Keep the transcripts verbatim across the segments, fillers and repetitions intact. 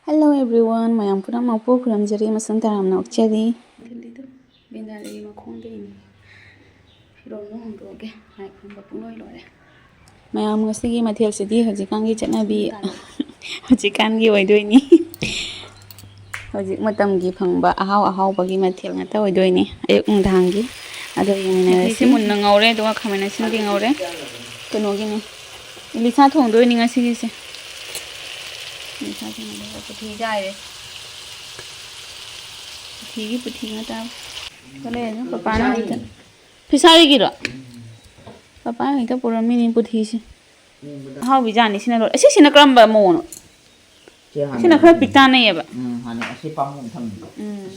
Hello everyone, ꯃꯌꯥꯝ ꯄꯨꯝꯅꯃꯛꯄꯨ ꯈꯨꯔꯨꯝꯖꯔꯤ ꯑꯃꯁꯨꯡ ꯇꯔꯥꯝꯅ ꯑꯣꯛꯆꯔꯤ꯫ ꯊꯤꯜꯂꯤꯗꯨ ꯕꯤꯟꯗꯥꯗꯒꯤ ꯃꯈꯣꯡꯗꯒꯤꯅꯤ꯫ ꯐꯤꯔꯣꯜꯗꯣ ꯍꯣꯡꯗꯣꯛꯑꯒꯦ꯫ ꯂꯥꯏ ꯈꯨꯔꯨꯝꯕ ꯄꯨꯡꯂꯣꯏ ꯂꯣꯏꯔꯦ꯫ ꯃꯌꯥꯝ, ꯉꯁꯤꯒꯤ ꯃꯊꯦꯜꯁꯤꯗꯤ ꯍꯧꯖꯤꯛꯀꯥꯟꯒꯤ ꯆꯠꯅꯕꯤ, ꯍꯧꯖꯤꯛꯀꯥꯟꯒꯤ ꯑꯣꯏꯗꯣꯏꯅꯤ꯫ ꯍꯧꯖꯤꯛ ꯃꯇꯝꯒꯤ ꯐꯪꯕ ꯑꯍꯥꯎ ꯑꯍꯥꯎꯕꯒꯤ ꯃꯊꯦꯜ ꯉꯥꯛꯇ ꯑꯣꯏꯗꯣꯏꯅꯤ ꯑꯌꯨꯛ ꯅꯨꯡꯗꯥꯡꯒꯤ꯫ ꯑꯗꯣ ꯌꯦꯡꯃꯤꯟꯅꯔꯁꯤ꯫ ꯃꯍꯤꯁꯦ ꯃꯨꯟꯅ ꯉꯧꯔꯦ, ꯑꯗꯨꯒ ꯈꯥꯃꯦꯟ ꯑꯁꯤꯟꯕꯤ ꯉꯧꯔꯦ꯫ ꯀꯩꯅꯣꯒꯤꯅꯤ, ꯏꯂꯤꯁꯥ ꯊꯣꯡꯗꯣꯏꯅꯤ ꯉꯁꯤꯒꯤꯁꯦ꯫ ꯏꯂꯤꯁꯥ ꯊꯣꯡꯗꯣꯏꯅꯤ꯫ ꯄꯨꯊꯤ ꯆꯥꯏꯔꯦ꯫ ꯄꯨꯊꯤꯒꯤ ꯄꯨꯊꯤ ꯉꯥꯛꯇ꯫ ꯀꯗꯥꯏꯗꯅꯣ ꯄꯄꯥꯅ ꯍꯦꯛꯇ, ꯐꯤꯁꯥꯔꯤꯒꯤꯔꯣ? ꯄꯄꯥꯅ ꯍꯦꯛꯇ ꯄꯨꯔꯝꯃꯤꯅꯤ ꯄꯨꯊꯤꯁꯦ꯫ ꯑꯍꯥꯎꯕꯤꯖꯥꯠꯅꯤ꯫ ꯁꯤꯅ ꯂꯣꯏ-, ꯑꯁꯤꯁꯤꯅ ꯀꯔꯝꯕ ꯃꯑꯣꯡꯅꯣ? ꯁꯤ ꯍꯥꯟꯅ ꯁꯤꯅ ꯈꯔ ꯄꯤꯛ ꯇꯥꯟꯅꯩꯌꯦꯕ꯫ ꯎꯝ, ꯍꯥꯟꯅ ꯑꯁꯤ ꯄꯥꯝꯕꯣꯝ ꯊꯝꯃꯤꯗꯣ꯫ ꯎꯝ꯫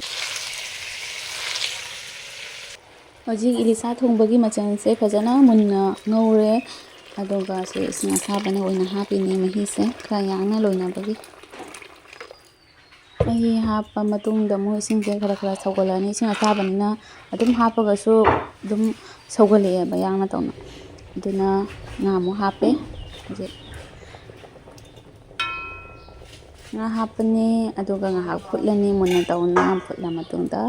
ꯍꯧꯖꯤꯛ ꯏꯂꯤꯁꯥ ꯊꯣꯡꯕꯒꯤ ꯃꯆꯜꯁꯦ ꯐꯖꯅ ꯃꯨꯟꯅ ꯉꯧꯔꯦ꯫ ꯑꯗꯨꯒ ꯁꯤ ꯏꯁꯤꯡ ꯑꯁꯥꯕꯅ ꯑꯣꯏꯅ ꯍꯥꯞꯄꯤꯅꯦ ꯃꯍꯤꯁꯦ, ꯈꯔ ꯌꯥꯡꯅ ꯂꯣꯏꯅꯕꯒꯤ꯫ ꯃꯍꯤ ꯍꯥꯞꯄ ꯃꯇꯨꯡꯗ ꯑꯃꯨꯛ ꯏꯁꯤꯡꯁꯦ ꯈꯔ ꯈꯔ ꯁꯧꯒꯠꯂꯛꯑꯅꯤ꯫ ꯏꯁꯤꯡ ꯑꯁꯥꯕꯅꯤꯅ ꯑꯗꯨꯝ ꯍꯥꯞꯄꯒꯁꯨ ꯑꯗꯨꯝ ꯁꯧꯒꯠꯂꯛꯑꯦꯕ ꯌꯥꯡꯅ ꯇꯧꯅ꯫ ꯑꯗꯨꯅ ꯉꯥ ꯑꯃꯨꯛ ꯍꯥꯞꯄꯦ ꯍꯧꯖꯤꯛ꯫ ꯉꯥ ꯍꯥꯞꯄꯅꯤ, ꯑꯗꯨꯒ ꯉꯥꯏꯍꯥꯛ ꯐꯨꯠꯂꯅꯤ꯫ ꯃꯨꯟꯅ ꯇꯧꯅ ꯐꯨꯠꯂ ꯃꯇꯨꯡꯗ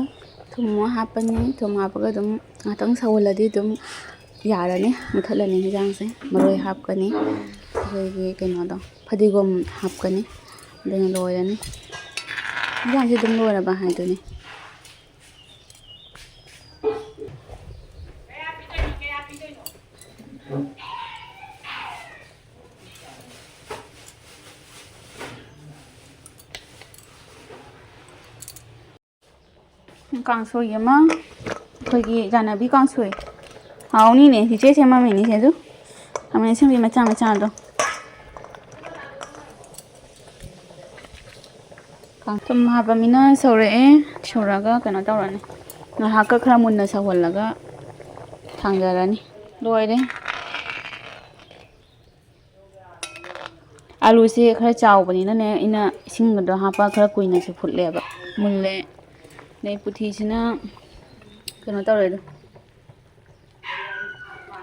ꯊꯨꯝ ꯑꯃꯨꯛ ꯍꯥꯞꯄꯅꯤ꯫ ꯊꯨꯝ ꯍꯥꯞꯄꯒ ꯑꯗꯨꯝ ꯉꯥꯛꯇꯪ ꯁꯧꯍꯜꯂꯗꯤ ꯑꯗꯨꯝ ꯌꯥꯔꯅꯤ, ꯃꯨꯊꯠꯂꯅꯤ ꯍꯤꯟꯖꯥꯡꯁꯦ꯫ ꯃꯔꯣꯏ ꯍꯥꯞꯀꯅꯤ, ꯑꯩꯈꯣꯏꯒꯤ ꯀꯩꯅꯣꯗꯣ, ꯐꯗꯤꯒꯣꯝ ꯍꯥꯞꯀꯅꯤ꯫ ꯑꯗꯨꯅ ꯂꯣꯏꯔꯅꯤ꯫ ꯍꯤꯟꯖꯥꯡꯁꯦ ꯑꯗꯨꯝ ꯂꯣꯏꯔꯕ ꯍꯥꯏꯗꯨꯅꯤ꯫ ꯀꯥꯡꯁꯣꯏ ꯑꯃ, ꯑꯩꯈꯣꯏꯒꯤ ꯏꯃꯥꯟꯅꯕꯤ ꯀꯥꯡꯁꯣꯏ꯫ ꯍꯥꯎꯅꯤꯅꯦ, ꯆꯤꯆꯦ ꯁꯦꯝꯃꯝꯃꯤꯅꯦ ꯁꯦ ꯑꯗꯨ꯫ ꯈꯥꯃꯦꯟ ꯑꯁꯤꯟꯕꯤ ꯃꯆꯥ ꯃꯆꯥꯗꯣ꯫ ꯊꯨꯝ ꯍꯥꯞꯄꯃꯤꯅ ꯁꯧꯔꯛꯑꯦ꯫ ꯁꯧꯔꯛꯑꯒ ꯀꯩꯅꯣ ꯇꯧꯔꯅꯤ, ꯉꯥꯏꯍꯥꯛꯀ ꯈꯔ ꯃꯨꯟꯅ ꯁꯧꯍꯜꯂꯒ ꯊꯥꯡꯗꯔꯅꯤ꯫ ꯂꯣꯏꯔꯦ꯫ ꯑꯂꯨꯁꯦ ꯈꯔ ꯆꯥꯎꯕꯅꯤꯅꯅꯦ, ꯑꯩꯅ ꯏꯁꯤꯡꯒꯗꯣ ꯍꯥꯞꯄ ꯈꯔ ꯀꯨꯏꯅꯁꯨ ꯐꯨꯠꯂꯦꯕ꯫ ꯃꯨꯜꯂꯦ꯫ ꯑꯗꯩ ꯄꯨꯊꯤꯁꯤꯅ ꯀꯩꯅꯣ ꯇꯧꯔꯦꯗ,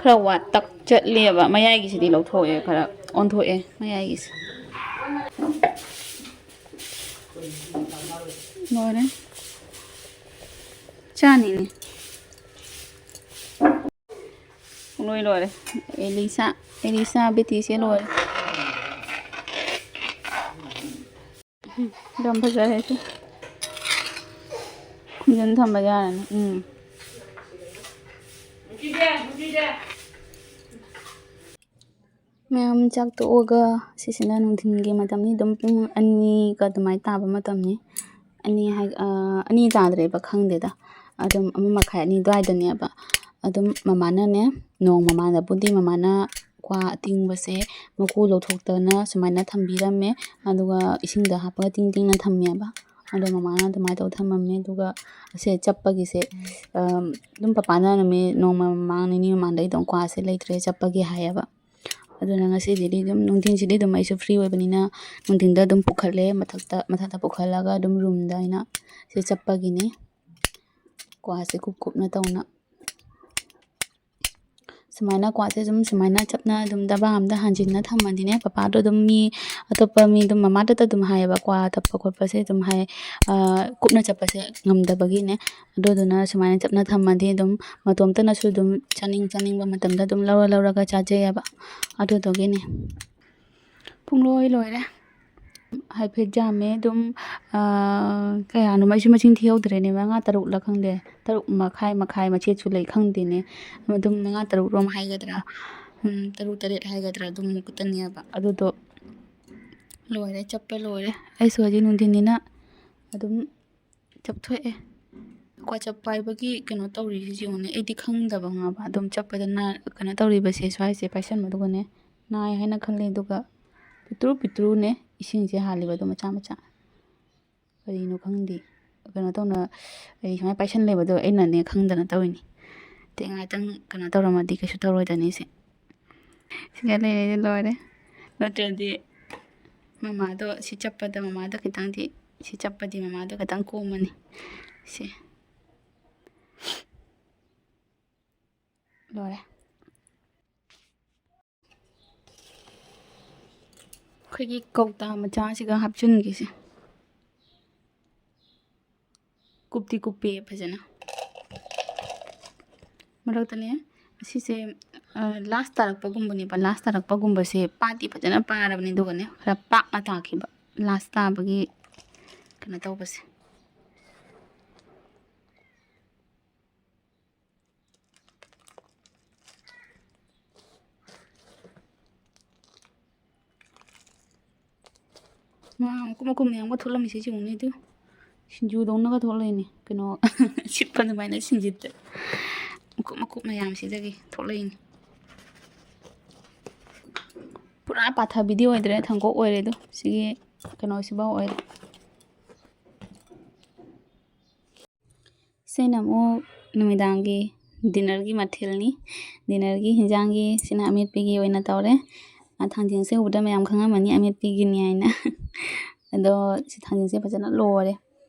ꯈꯔ ꯋꯥꯇꯛ ꯆꯠꯂꯦꯕ꯫ ꯃꯌꯥꯏꯒꯤꯁꯤꯗꯤ ꯂꯧꯊꯣꯛꯑꯦ, ꯈꯔ ꯑꯣꯟꯊꯣꯛꯑꯦ ꯃꯌꯥꯏꯒꯤꯁꯦ꯫ ꯂꯣꯏꯔꯦ꯫ ꯆꯥꯅꯤꯅꯦ꯫ ꯂꯣꯏ ꯂꯣꯏꯔꯦ꯫ ꯑꯦꯂꯤꯁꯥ, ꯑꯦꯂꯤꯁꯥ ꯕꯤꯇꯤꯁꯦ ꯂꯣꯏꯔꯦ꯫ ꯌꯥꯝ ꯐꯖꯔꯦ ꯁꯤ꯫ ꯈꯨꯝꯖꯤꯟ ꯊꯝꯕ ꯌꯥꯔꯅꯤ꯫ ꯎꯝ꯫ ꯃꯌꯥꯝ ꯆꯥꯛ ꯇꯣꯛꯑꯒ ꯁꯤꯁꯤꯅ ꯅꯨꯡꯊꯤꯜꯒꯤ ꯃꯇꯝꯅꯤ꯫ ꯑꯗꯨꯝ ꯄꯨꯡ ꯑꯅꯤꯒ ꯑꯗꯨꯃꯥꯏꯅ ꯇꯥꯕ ꯃꯇꯝꯅꯤ꯫ ꯑꯅꯤ ꯍꯥꯏ-, ꯑ, ꯑꯅꯤ ꯇꯥꯗ꯭ꯔꯦꯕ, ꯈꯪꯗꯦꯗ꯫ ꯑꯗꯨꯝ ꯑꯃ ꯃꯈꯥꯏ, ꯑꯅꯤ ꯑꯗꯨꯋꯥꯏꯗꯅꯦꯕ꯫ ꯑꯗꯨꯝ ꯃꯃꯥꯅꯅꯦ, ꯅꯣꯡ ꯃꯃꯥꯗꯕꯨꯗꯤ ꯃꯃꯥꯅ ꯀ꯭ꯋꯥ ꯑꯇꯤꯡꯕꯁꯦ ꯃꯀꯨ ꯂꯧꯊꯣꯛꯇꯅ ꯁꯨꯃꯥꯏꯅ ꯊꯝꯕꯤꯔꯝꯃꯦ꯫ ꯑꯗꯨꯒ ꯏꯁꯤꯡꯗ ꯍꯥꯞꯄꯒ ꯇꯤꯡ ꯇꯤꯡꯅ ꯊꯝꯃꯦꯕ꯫ ꯑꯗꯣ ꯃꯃꯥꯅ ꯑꯗꯨꯃꯥꯏꯅ ꯇꯧ ꯊꯝꯃꯝꯃꯦ꯫ ꯑꯗꯨꯒ ꯑꯁꯦ ꯆꯞꯄꯒꯤꯁꯦ, ꯑꯝ, ꯑꯗꯨꯝ ꯄꯄꯥꯅ ꯅꯨꯃꯤꯠ ꯅꯣꯡꯃ ꯃꯃꯥꯡ ꯅꯤꯅꯤ ꯃꯃꯥꯡꯗꯩ ꯑꯗꯨꯝ ꯀ꯭ꯋꯥꯁꯦ ꯂꯩꯇ꯭ꯔꯦ, ꯆꯞꯄꯒꯤ ꯍꯥꯏꯌꯦꯕ꯫ ꯑꯗꯨꯅ ꯉꯁꯤꯗꯤ ꯑꯗꯨꯝ ꯅꯨꯡꯊꯤꯟꯁꯤꯗꯤ ꯑꯗꯨꯝ ꯑꯩꯁꯨ ꯐ꯭ꯔꯤ ꯑꯣꯏꯕꯅꯤꯅ ꯅꯨꯡꯊꯤꯟꯗ ꯑꯗꯨꯝ ꯄꯨꯈꯠꯂꯦ, ꯃꯊꯛꯇ, ꯃꯊꯛꯇ ꯄꯨꯈꯠꯂꯒ ꯑꯗꯨꯝ ꯔꯨꯝꯗ ꯑꯩꯅ ꯁꯤ ꯆꯞꯄꯒꯤꯅꯤ꯫ ꯀ꯭ꯋꯥꯁꯦ ꯀꯨꯞ ꯀꯨꯞꯅ ꯇꯧꯅ꯫ ꯁꯨꯃꯥꯏꯅ ꯀ꯭ꯋꯥꯁꯦ ꯁꯨꯝ ꯁꯨꯃꯥꯏꯅ ꯆꯞꯅ ꯑꯗꯨꯝ ꯗꯕꯥ ꯑꯝꯗ ꯍꯥꯟꯖꯤꯟꯅ ꯊꯝꯃꯗꯤꯅꯦ, ꯄꯄꯥꯗꯣ ꯑꯗꯨꯝ ꯃꯤ ꯑꯇꯣꯞꯄ ꯃꯤ ꯑꯗꯨꯝ ꯃꯃꯥꯗꯇ ꯑꯗꯨꯝ ꯍꯥꯏꯌꯦꯕ, ꯀ꯭ꯋꯥ ꯇꯞꯄ ꯈꯣꯠꯄꯁꯦ ꯑꯗꯨꯝ ꯍꯥꯏ, ꯑ, ꯀꯨꯞꯅ ꯆꯞꯄꯁꯦ ꯉꯝꯗꯕꯒꯤꯅꯦ꯫ ꯑꯗꯨꯗꯨꯅ ꯁꯨꯃꯥꯏꯅ ꯆꯞꯅ ꯊꯝꯃꯗꯤ ꯑꯗꯨꯝ ꯃꯇꯣꯝꯇꯅꯁꯨ ꯑꯗꯨꯝ ꯆꯥꯅꯤꯡ ꯆꯥꯅꯤꯡꯕ ꯃꯇꯝꯗ ꯑꯗꯨꯝ ꯂꯧꯔ ꯂꯧꯔꯒ ꯆꯥꯖꯩꯌꯦꯕ꯫ ꯑꯗꯨꯗꯨꯒꯤꯅꯦ꯫ ꯄꯨꯡꯂꯣꯏ ꯂꯣꯏꯔꯦ꯫ ꯍꯥꯏꯐꯦꯠ ꯌꯥꯝꯃꯦ ꯑꯗꯨꯝ, ꯑꯥ, ꯀꯌꯥꯅꯣ ꯑꯩꯁꯨ ꯃꯁꯤꯡ ꯊꯤꯍꯧꯗ꯭ꯔꯦꯅꯦ, ꯃꯉꯥ ꯇꯔꯨꯛꯂ ꯈꯪꯗꯦ, ꯇꯔꯨꯛ ꯃꯈꯥꯏ, ꯃꯈꯥꯏ ꯃꯆꯦꯠꯁꯨ ꯂꯩ, ꯈꯪꯗꯦꯅꯦ꯫ ꯑꯗꯨꯝ ꯃꯉꯥ ꯇꯔꯨꯛ ꯔꯣꯝ ꯍꯥꯏꯒꯗ꯭ꯔꯥ, ꯎꯝ, ꯇꯔꯨꯛ ꯇꯔꯦꯠ ꯍꯥꯏꯒꯗ꯭ꯔꯥ, ꯑꯗꯨꯃꯨꯛ ꯈꯛꯇꯅꯦꯕ꯫ ꯑꯗꯨꯗꯣ ꯂꯣꯏꯔꯦ, ꯆꯞꯄ ꯂꯣꯏꯔꯦ꯫ ꯑꯩꯁꯨ ꯍꯧꯖꯤꯛ ꯅꯨꯡꯊꯤꯟꯅꯤꯅ ꯑꯗꯨꯝ ꯆꯞꯊꯣꯛꯑꯦ꯫ ꯀ꯭ꯋꯥ ꯆꯞꯄ ꯍꯥꯏꯕꯒꯤ ꯀꯩꯅꯣ ꯇꯧꯔꯤꯁꯤ ꯌꯦꯡꯉꯨꯅꯦ, ꯑꯩꯗꯤ ꯈꯪꯗꯕ, ꯈꯪꯉꯕ? ꯑꯗꯨꯝ ꯆꯞꯄꯗ ꯅꯥ-, ꯀꯩꯅꯣ ꯇꯧꯔꯤꯕꯁꯦ, ꯁ꯭ꯋꯥꯏꯁꯦ ꯄꯥꯏꯁꯟꯕꯗꯨꯒꯅꯦ ꯅꯥꯏ ꯍꯥꯏꯅ ꯈꯜꯂꯦ꯫ ꯑꯗꯨꯒ ꯄꯤꯛꯇ꯭ꯔꯨ ꯄꯤꯛꯇ꯭ꯔꯨꯅꯦ ꯏꯁꯤꯡꯁꯦ ꯍꯥꯜꯂꯤꯕꯗꯣ, ꯃꯆꯥ ꯃꯆꯥ꯫ ꯀꯔꯤꯅꯣ ꯈꯪꯗꯦ꯫ ꯀꯩꯅꯣ ꯇꯧꯅ, ꯑꯩ ꯁꯨꯃꯥꯏꯅ ꯄꯥꯏꯁꯟ ꯂꯩꯕꯗꯣ ꯑꯩꯅꯅꯦ ꯈꯪꯗꯅ ꯇꯧꯔꯤꯅꯤ꯫ ꯇꯦ ꯉꯥꯏꯍꯥꯛꯇꯪ ꯀꯩꯅꯣ ꯇꯧꯔꯝꯃꯗꯤ ꯀꯩꯁꯨ ꯇꯧꯔꯣꯏꯗꯅꯤ ꯁꯤ꯫ ꯁꯤꯒ ꯂꯩꯔꯦ, ꯂꯣꯏꯔꯦ꯫ ꯅꯠꯇ꯭ꯔꯗꯤ ꯃꯃꯥꯗꯣ ꯁꯤ ꯆꯞꯄꯗ ꯃꯃꯥꯗꯣ ꯈꯤꯇꯪꯗꯤ, ꯁꯤ ꯆꯞꯄꯗꯤ ꯃꯃꯥꯗꯣ ꯈꯤꯇꯪ ꯀꯣꯝꯃꯅꯤ꯫ ꯁꯤ꯫ ꯂꯣꯏꯔꯦ꯫ ꯑꯩꯈꯣꯏꯒꯤ ꯀꯧꯇꯥ ꯃꯆꯥꯁꯤꯒ ꯍꯥꯞꯆꯤꯟꯒꯦꯁꯦ꯫ ꯀꯨꯞꯇꯤ ꯀꯨꯞꯄꯦ ꯐꯖꯅ꯫ ꯃꯔꯛꯇꯅꯦ ꯑꯁꯤꯁꯦ, ꯑ, ꯂꯥꯁ ꯇꯥꯔꯛꯄꯒꯨꯝꯕꯅꯦꯕ꯫ ꯂꯥꯁ ꯇꯥꯔꯛꯄꯒꯨꯝꯕꯁꯦ ꯄꯥꯗꯤ ꯐꯖꯅ ꯄꯥꯔꯕꯅꯦ, ꯑꯗꯨꯒꯅꯦ ꯈꯔ ꯄꯥꯛꯅ ꯇꯥꯈꯤꯕ ꯂꯥꯁ ꯇꯥꯕꯒꯤ ꯀꯩꯅꯣ ꯇꯧꯕꯁꯦ꯫ ꯃꯥ ꯃꯀꯨꯞ ꯃꯀꯨꯞ ꯃꯌꯥꯝꯒ ꯊꯣꯛꯂꯝꯃꯤꯁꯦ ꯌꯦꯡꯉꯨꯅꯦ ꯑꯗꯨ꯫ ꯁꯤꯡꯖꯨꯗꯧꯅꯒ ꯊꯣꯛꯂꯛꯏꯅꯦ꯫ ꯀꯩꯅꯣ, ꯁꯤꯠꯄ ꯑꯗꯨꯃꯥꯏꯅ ꯁꯤꯡꯖꯤꯠꯇ ꯃꯀꯨꯞ ꯃꯀꯨꯞ ꯃꯌꯥꯝꯁꯤꯗꯒꯤ ꯊꯣꯛꯂꯛꯏꯅꯦ꯫ ꯄꯨꯔꯥ ꯄꯥꯊꯕꯤꯗꯤ ꯑꯣꯏꯗ꯭ꯔꯦ, ꯊꯥꯡꯀꯣꯛ ꯑꯣꯏꯔꯦ ꯑꯗꯣ꯫ ꯁꯤꯒꯤ ꯀꯩꯅꯣꯁꯤꯐꯥꯎ ꯑꯣꯏꯔꯦ꯫ ꯁꯤꯅ ꯑꯃꯨꯛ ꯅꯨꯃꯤꯗꯥꯡꯒꯤ dinnerꯒꯤ ꯃꯊꯦꯜꯅꯤ꯫ Dinnerꯒꯤ ꯍꯤꯟꯖꯥꯡꯒꯤ ꯁꯤꯅ ꯑꯃꯦꯠꯄꯤꯒꯤ ꯑꯣꯏꯅ ꯇꯧꯔꯦ꯫ ꯑ, ꯊꯥꯡꯖꯤꯡꯁꯦ ꯎꯕꯗ ꯃꯌꯥꯝ ꯈꯪꯉꯝꯃꯅꯤ ꯑꯃꯦꯠꯄꯤꯒꯤꯅꯤ ꯍꯥꯏꯅ꯫ ꯑꯗꯣ ꯁꯤ ꯊꯥꯡꯖꯤꯡꯁꯦ ꯐꯖꯅ ꯂꯣꯔꯦ꯫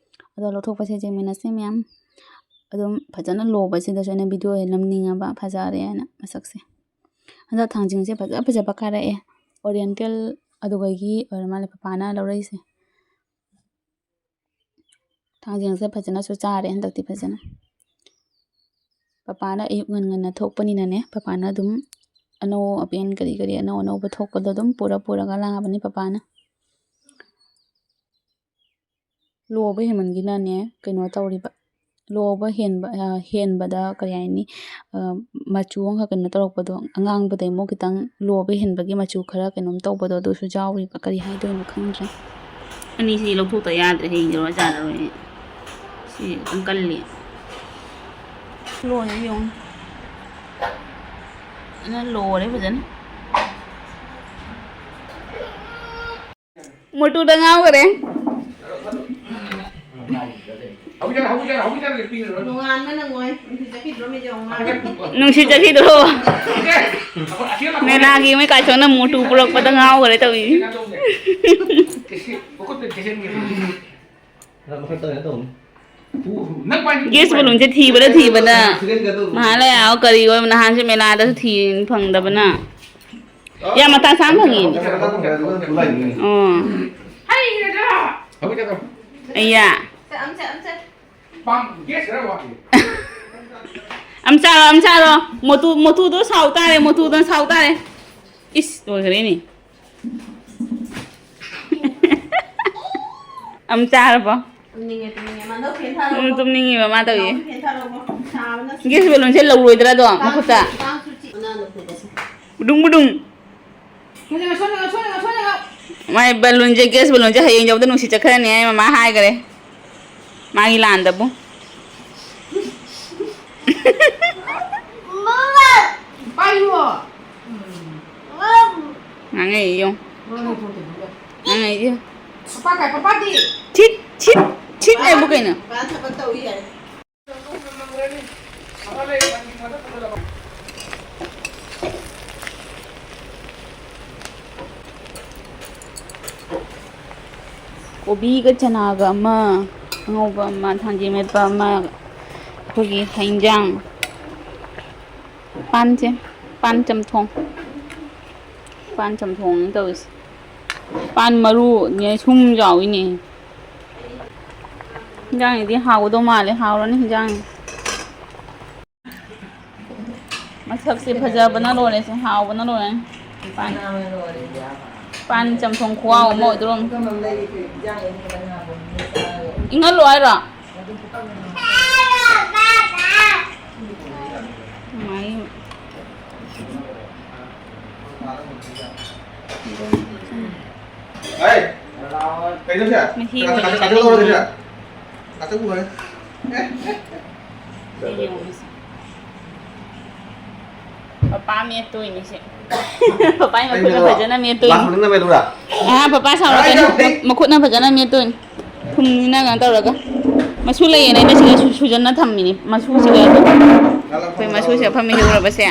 ꯑꯗꯣ ꯂꯧꯊꯣꯛꯄꯁꯦ ꯌꯦꯡꯃꯤꯟꯅꯁꯦ ꯃꯌꯥꯝ꯫ ꯑꯗꯨꯝ ꯐꯖꯅ ꯂꯣꯕꯁꯤꯗꯁꯨ ꯑꯩꯅ video ꯑꯣꯏꯅ ꯅꯝꯅꯤꯡꯉꯕ, ꯐꯖꯔꯦ ꯍꯥꯏꯅ ꯃꯁꯛꯁꯦ꯫ ꯍꯟꯗꯛ ꯊꯥꯡꯖꯤꯡꯁꯦ ꯐꯖ ꯐꯖꯕ ꯀꯥꯔꯛꯑꯦ꯫ Oriental ꯑꯗꯨꯒꯒꯤ ꯑꯣꯏꯔ ꯃꯥꯜꯂꯦ ꯄꯄꯥꯅ ꯂꯧꯔꯛꯏꯁꯦ꯫ ꯊꯥꯡꯖꯤꯡꯁꯦ ꯐꯖꯅꯁꯨ ꯆꯥꯔꯦ ꯍꯟꯗꯛꯇꯤ ꯐꯖꯅ꯫ ꯄꯄꯥꯅ ꯑꯌꯨꯛ ꯉꯟ ꯉꯟꯅ ꯊꯣꯛꯄꯅꯤꯅꯅꯦ, ꯄꯄꯥꯅ ꯑꯗꯨꯝ ꯑꯅꯧ ꯑꯄꯦꯟ ꯀꯔꯤ ꯀꯔꯤ ꯑꯅꯧ ꯑꯅꯧꯕ ꯊꯣꯛꯄꯗꯣ ꯑꯗꯨꯝ ꯄꯨꯔ ꯄꯨꯔꯒ ꯂꯥꯛꯑꯕꯅꯤ ꯄꯄꯥꯅ꯫ ꯂꯣꯕ ꯍꯦꯟꯃꯟꯒꯤꯅꯅꯦ ꯀꯩꯅꯣ ꯇꯧꯔꯤꯕ꯫ ꯂꯣꯕ ꯍꯦꯟꯕ, ꯑ, ꯍꯦꯟꯕꯗ ꯀꯔꯤ ꯍꯥꯏꯅꯤ, ꯑ, ꯃꯆꯨ ꯑꯃꯈꯛ ꯀꯩꯅꯣ ꯇꯧꯔꯛꯄꯗꯣ, ꯑꯉꯥꯡꯕꯗꯩ ꯑꯃꯨꯛ ꯈꯤꯇꯪ ꯂꯣꯕ ꯍꯦꯟꯕꯒꯤ ꯃꯆꯨ ꯈꯔ ꯀꯩꯅꯣꯝ ꯇꯧꯕꯗꯣ ꯑꯗꯨꯁꯨ ꯌꯥꯎꯔꯤꯕ꯫ ꯀꯔꯤ ꯍꯥꯏꯗꯣꯏꯅꯣ ꯈꯪꯗ꯭ꯔꯦ꯫ ꯑꯅꯤꯁꯤ ꯂꯧꯊꯣꯛꯇ ꯌꯥꯗ꯭ꯔꯦ, ꯍꯌꯦꯡ ꯖꯔꯣ ꯖꯥꯔꯔꯣꯏ꯫ ꯁꯤ ꯈꯤꯇꯪ ꯀꯜꯂꯤ꯫ ꯂꯣꯏꯔꯦ ꯌꯦꯡꯉꯨ꯫ ꯐꯖꯅ ꯂꯣꯔꯦ ꯐꯖꯅ꯫ ꯃꯣꯇꯨꯗ ꯉꯥꯎꯈꯔꯦ꯫ ꯅꯣꯡꯉꯥꯟꯕ ꯅꯪꯉꯣꯏ꯫ ꯅꯨꯡꯁꯤꯠ ꯆꯠꯈꯤꯗ꯭ꯔꯣ ꯃꯤꯗꯤ ꯌꯦꯡꯉꯣ꯫ ꯅꯨꯡꯁꯤꯠ ꯆꯠꯈꯤꯗ꯭ꯔꯣ? ꯃꯦꯂꯥꯒꯤ ꯃꯣꯏ ꯀꯥꯏꯊꯣꯛꯅ ꯃꯣꯇꯨ ꯄꯨꯔꯛꯄꯗ ꯉꯥꯎꯈꯔꯦ ꯇꯧꯏ꯫ ꯒꯦꯁ ꯕꯂꯨꯟꯁꯦ ꯊꯤꯕꯗ ꯊꯤꯕꯗ꯫ ꯃꯍꯥ ꯂꯩ ꯍꯥꯏꯕ ꯀꯔꯤ ꯑꯣꯏꯕ ꯅꯍꯥꯟꯁꯦ ꯃꯦꯂꯥꯗꯁꯨ ꯊꯤ ꯐꯪꯗꯕꯅ꯫ ꯌꯥꯝ ꯃꯇꯥꯡ ꯆꯥꯅ ꯐꯪꯉꯤ꯫ ꯑꯣ꯫ ꯑꯩꯌꯥ꯫ ꯄꯥꯝ ꯒꯦꯁ ꯈꯔ ꯋꯥꯠꯂꯤ꯫ ꯑꯝ ꯆꯥꯔꯣ, ꯑꯝ ꯆꯥꯔꯣ꯫ ꯃꯣꯇꯨ, ꯃꯣꯇꯨꯗꯣ ꯁꯥꯎ ꯇꯥꯔꯦ, ꯃꯣꯇꯨꯗꯣ ꯁꯥꯎ ꯇꯥꯔꯦ꯫ ꯏꯁ, ꯂꯣꯏꯈ꯭ꯔꯦꯅꯦ꯫ ꯑꯝ ꯆꯥꯔꯕꯣ? ꯇꯨꯝꯅꯤꯡꯉꯦ, ꯇꯨꯝꯅꯤꯡꯉꯦ꯫ ꯃꯥ ꯅꯪ ꯐꯦꯟ ꯊꯥꯔꯛꯑꯣ꯫ ꯎꯝ, ꯇꯨꯝꯅꯤꯡꯉꯤꯕ ꯃꯥ ꯇꯧꯔꯤ꯫ ꯅꯪ ꯐꯦꯟ ꯊꯥꯔꯛꯑꯣ꯫ ꯁꯥꯕꯅ ꯁꯤ ꯒꯦꯁ ꯕꯦꯂꯨꯟꯁꯦ ꯂꯧꯔꯣꯏꯗ꯭ꯔꯥ ꯑꯗꯣ ꯀꯥꯡꯁꯨ, ꯃꯈꯨꯠꯇ? ꯀꯥꯡꯁꯨ ꯆꯤꯛ-, ꯅꯪꯅ ꯐꯨꯕꯁꯦ꯫ ꯕꯨꯗꯨꯡ ꯕꯨꯗꯨꯡ꯫ ꯁꯣꯏꯅ, ꯁꯣꯏꯅ, ꯁꯣꯏꯅ, ꯁꯣꯏꯅ꯫ ꯃꯥꯏ ꯕꯦꯂꯨꯟꯁꯦ, ꯒꯦꯁ ꯕꯦꯂꯨꯟꯁꯦ ꯍꯌꯦꯡ ꯌꯧꯗ ꯅꯨꯡꯁꯤꯠ ꯆꯠꯈ꯭ꯔꯅꯤ ꯍꯥꯏ ꯃꯃꯥ ꯍꯥꯏꯈ꯭ꯔꯦ꯫ ꯃꯥꯒꯤ ꯂꯥꯟꯗꯕꯨ꯫ ꯄꯥꯏꯌꯣ꯫ ꯉꯥꯡꯉꯛꯏ ꯌꯦꯡꯉꯨ꯫ ꯉꯥꯡꯉꯛꯏ ꯌꯦꯡꯉꯨ꯫ ꯄꯄꯥ ꯀꯥꯏ, ꯄꯄꯥꯗꯤ? ꯊꯤꯠ, ꯊꯤꯠ, ꯊꯤꯠ ꯍꯥꯏꯕꯨ ꯀꯩꯅꯣ? ꯄꯄꯥ ꯊꯕꯛ ꯇꯧꯔꯤ ꯍꯥꯏ꯫ ꯀꯣꯕꯤꯒ ꯆꯅꯥꯒ ꯑꯃ, ꯑꯉꯧꯕ ꯑꯃ, ꯊꯥꯡꯖꯤꯡ ꯃꯦꯠꯄ ꯑꯃ, ꯑꯩꯈꯣꯏꯒꯤ ꯍꯩ ꯏꯟꯖꯥꯡ, ꯄꯥꯟꯁꯦ, ꯄꯥꯟ ꯆꯝꯊꯣꯡ, ꯄꯥꯟ ꯆꯝꯊꯣꯡꯅꯤ ꯇꯧꯔꯤꯁꯦ꯫ ꯄꯥꯟ ꯃꯔꯨꯅꯦ ꯁꯨꯝ ꯌꯥꯎꯏꯅꯦ꯫ ꯍꯤꯟꯖꯥꯡꯁꯤꯗꯤ ꯍꯥꯎꯒꯗꯧ ꯃꯥꯜꯂꯦ, ꯍꯥꯎꯔꯅꯤ ꯍꯤꯟꯖꯥꯡ꯫ ꯃꯁꯛꯁꯦ ꯐꯖꯕꯅ ꯂꯣꯏꯔꯦꯁꯦ, ꯍꯥꯎꯕꯅ ꯂꯣꯏꯔꯦ꯫ ꯄꯥꯟ, ꯄꯥꯟ ꯆꯝꯊꯣꯡ ꯈꯨꯍꯥꯎ ꯑꯃ ꯑꯣꯏꯗꯣꯔꯝ꯫ ꯏꯪꯍꯜꯂꯣ ꯍꯥꯏꯔꯣ? ꯃꯥꯏ꯫ ꯑꯩ, ꯀꯩꯅꯣꯁꯦ? ꯃꯍꯤ ꯀꯥ-, ꯀꯥ-, ꯑꯣꯏꯅ ꯀꯥ-, ꯀꯥ-, ꯆꯥꯅꯤꯡꯉꯤ꯫ ꯀꯥ-, ꯀꯥ-, ꯀꯥ-, ꯀꯥ-, ꯀꯥ-, ꯁꯤ ꯌꯦꯡꯉꯣ, ꯃꯁꯤ꯫ ꯄꯄꯥ ꯃꯦꯠꯇꯣꯏꯅꯤ ꯁꯤ꯫ ꯄꯄꯥꯒꯤ ꯃꯈꯨꯠꯅ ꯐꯖꯅ ꯃꯦꯠꯇꯣꯏꯅꯤ꯫ ꯂꯥꯛꯄꯅꯤꯅ ꯃꯦꯠꯂꯨꯔꯥ? ꯑꯥ, ꯄꯄꯥ ꯁꯥꯎꯔꯛꯀꯅꯤ꯫ ꯑꯩ ꯌꯥꯝ ꯍꯩ꯫ ꯃꯈꯨꯠꯅ ꯐꯖꯅ ꯃꯦꯠꯇꯣꯏꯅꯤ꯫ ꯊꯨꯝꯅꯤꯅ ꯀꯩꯅꯣ ꯇꯧꯔꯒ꯫ ꯃꯁꯨ ꯂꯩꯌꯦꯅ ꯑꯩꯅ ꯁꯤꯗ ꯁꯨ-, ꯁꯨꯖꯟꯅ ꯊꯝꯃꯤꯅꯤ꯫ ꯃꯁꯨꯁꯤꯒ ꯑꯩꯈꯣꯏ ꯃꯁꯨꯁꯤꯒ ꯐꯝꯃꯤꯟꯅꯔꯨꯔꯕꯁꯦ꯫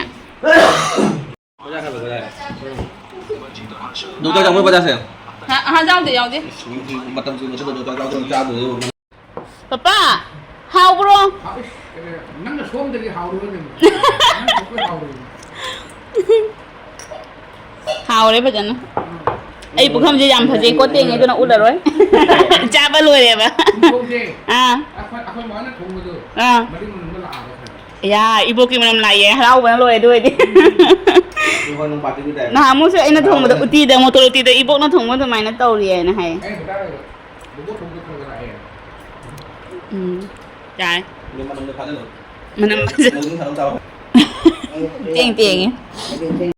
ꯗꯣꯛꯇꯔ ꯆꯪꯕ ꯕꯖꯥꯔꯁꯦ꯫ ꯍꯥ, ꯑꯍꯥ, ꯌꯥꯎꯗꯦ, ꯌꯥꯎꯗꯦ꯫ ꯃꯇꯝ ꯀꯨꯏꯅ ꯆꯠꯄꯗꯣ ꯗꯣꯛꯇꯔ ꯌꯥꯎꯗꯅ ꯆꯥꯗꯣꯏꯅꯦ꯫ ꯄꯄꯥ, ꯍꯥꯎꯕ꯭ꯔꯣ? ꯍꯥꯎ-, ꯏꯁ, ꯀꯩꯅꯣ, ꯅꯪꯅ ꯁꯣꯝꯗꯗꯤ ꯍꯥꯎꯔꯣꯏꯅꯦ꯫ ꯅꯪ ꯊꯣꯛꯄꯩ ꯍꯥꯎꯔꯣꯏ꯫ ꯍꯥꯎꯔꯦ ꯐꯖꯅ꯫ ꯑꯩ ꯄꯨꯈꯝꯁꯦ ꯌꯥꯝ ꯐꯖꯩꯀꯣ, ꯇꯦꯡꯉꯦ, ꯑꯗꯨꯅ ꯎꯠꯂꯔꯣꯏ꯫ ꯆꯥꯕ ꯂꯣꯏꯔꯦꯕ꯫ ꯄꯨꯈꯝꯁꯦ꯫ ꯑꯥ꯫ ꯑꯁ, ꯑꯥ꯫ ꯌꯥ, ꯏꯕꯣꯛꯀꯤ ꯃꯅꯝ ꯂꯥꯛꯑꯦ, ꯍꯔꯥꯎꯕꯅ ꯂꯣꯏꯔꯦ ꯑꯗꯨ ꯑꯣꯏꯗꯤ꯫ ꯅꯍꯥꯟꯃꯨꯛꯁꯨ ꯑꯩꯅ ꯊꯣꯡꯕꯗ, ꯎꯇꯤꯗ, ꯃꯣꯇꯣꯔ ꯎꯇꯤꯗ ꯏꯕꯣꯛꯅ ꯊꯣꯡꯕ ꯑꯗꯨꯃꯥꯏꯅ ꯇꯧꯔꯤ ꯍꯥꯏꯅ ꯍꯥꯏ꯫ ꯎꯝ꯫ ꯌꯥꯏ꯫ ꯃꯅꯝ ꯐꯖ-, ꯇꯦꯡ ꯇꯦꯡꯉꯦ꯫